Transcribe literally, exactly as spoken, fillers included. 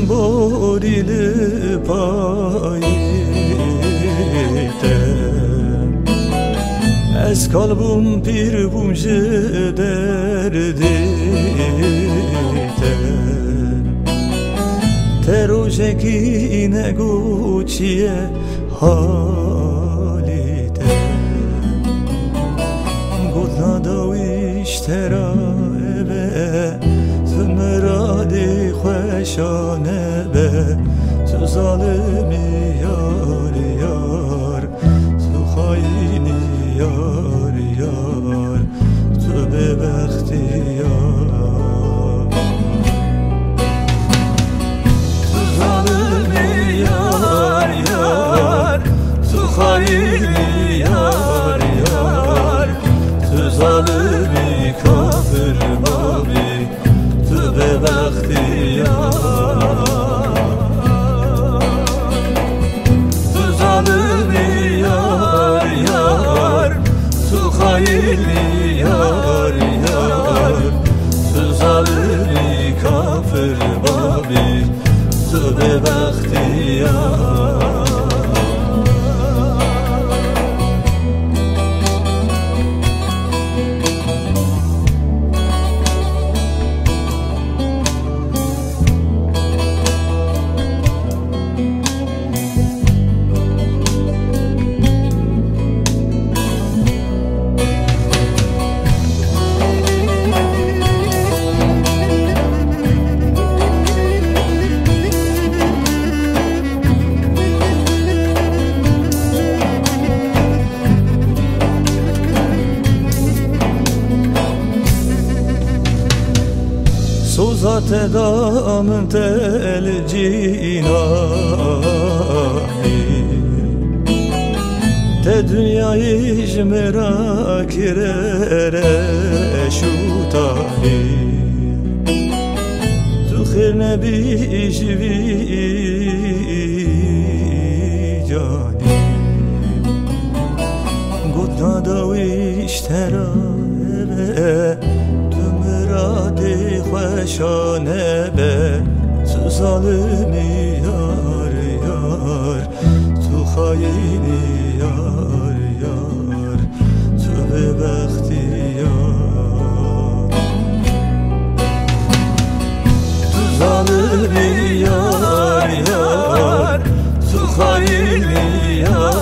Borî li payî te. Ez kal bûm, pîr bûm ji derdê te. Te rojekî negotiye halî te. Got nadawîş te ra eve, tu miradê xweşa nebe, tu zalimî yar yar, tu xayînî yar yar, tu bêbextî yar. Tu zalimî yar yar, tu xayînî yar yar, tu zalimî kafir babî, tu bêbextî yar. Tu zalimî yar yar, tu xayînî yar yar, tu zalimî kafir babî, tu bêbextî yar. Soza te da min te li cînanî. Te dinyayê ji me re kire reş û talî. Tu xêr nebî ji vî canî. Got nadawîş te ra eve, tu miradê xweşa nebe, tu zalimî yar yar, tu xayînî yar yar, tu bêbextî yar. Tu zalimî yar yar, tu xayînî yar